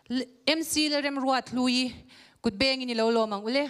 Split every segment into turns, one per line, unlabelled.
MC Lalremruathlui kut bengin i lo lawm ang ule.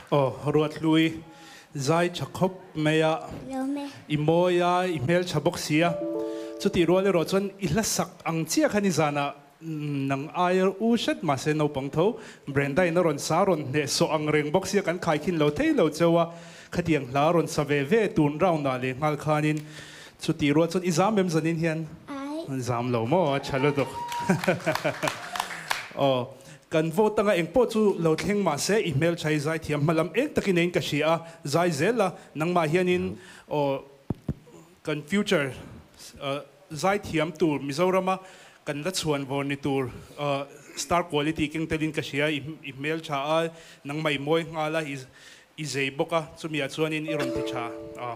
Aw Ruathlui zai tha khawp mai a, i mawi a, i hmel tha bawk si a, chutih rual erawh chuan i hla sak ang chiah kha nizanah nang aia u hret mahse naupang tho Brenda in a rawn sa rawn hneh sawh ang reng bawk sia kan khaikhin lo thei lo cheu a, khatiang hla rawn sa ve ve tun round ah leh nghal khanin chutih rual chuan i zam em zanin hian zam lo maw a tha lutuk aw kan vote anga engpawh chu lo thleng mahse i hmeltha i zaithiam hmalam eng takin ein ka hria a zai zel a nangmah hianin aw Kan future zaithiam tur Mizorama kan la chhuan vawr ni tur star quality keng telin ka hria i hmel tha a, nangmah i mawi nghal a, i zei bawk a, chumi ah chuanin i rawn ti tha a.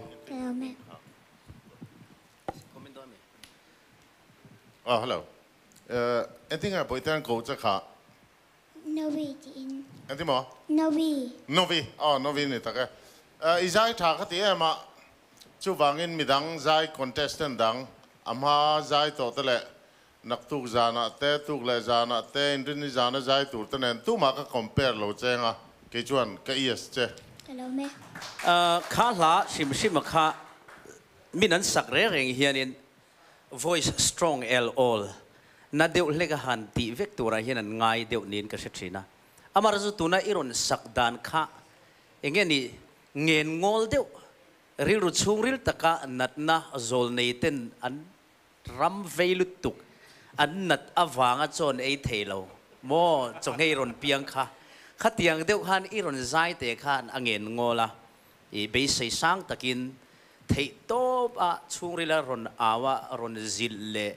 Oh hello. Engtin nge Bawihte an ko che kha?
Novi tiin.
Engti maw?
Novi.
Novi, aw Novi ni tak e. I zai tha ka ti em a, chuvangin midang zai contestant dang a hma zai tawh te leh naktuk zanah te, tuk leh zanah te, inrinni zana zai tur te nen tumah ka compare lo cheng a, kei chuan ka yes che.
Ka lo me.
Kha hla hrim hrim a kha min an sak reng reng hianin Voice strong el awl na deuh hlek a han tih vek turah hian an ngai deuh niin ka hre thin a. Amar chu tuna i rawn sak dan kha enge ni ngen ngawl deuh rilru chhungril taka natna zawl nei ten an ram vei lutuk an nat avanga chawn ei thei lo maw chawnghei rawn piang kha khatiang deuh khan i rawn zai te khan a ngen ngawl a I beisei sang takin theih tawp a chhungrila rawn au a, rawn zilh leh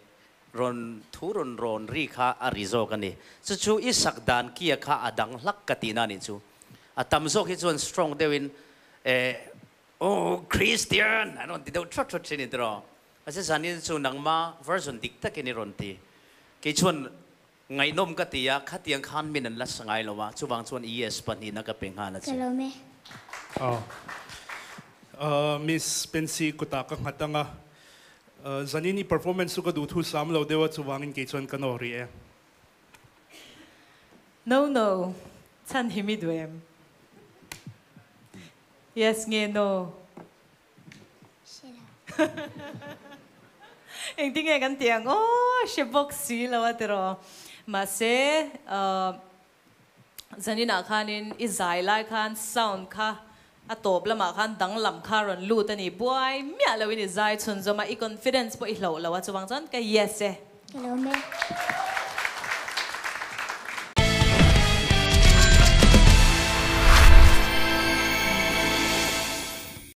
rawn thu rawn rawn ri kha a ri zawk a ni. Chu chu i sak dan kia kha a dang hlak ka tihna a nih chu. A tam zawk hi chuan strong deuhin eh Oh Christian an rawn ti deuh thawt thawt thin i tiraw. Mahse zanin chu nangma version dik takin i rawn ti. Kei chuan. Ngaihnawm ka ti a, khatiang khan min an la sa ngai lo a, chuvang chuan yes pahnihna ka pe nghal a
Ka
che.
lawm e.
Aw. Miss Pensy kutah ka nghat ang a, zanin i performance chu ka duh thu sam lo deuh a, chuvangin kei chuan ka nawr rih e.
No no, chhan hi mi duh em? Yes nge no?
Hre lo.
Engtin nge kan tih ang aw, hre bawk si lo a tiraw. Mahse, zaninah khanin i zai lai khan sound kha a tawp lamah khan danglam kha rawn lut a ni. Buai miah loin i zai chhunzawm a, i confidence pawh i hloh lo a, chuvang chuan ka yes e.
Ka lo me.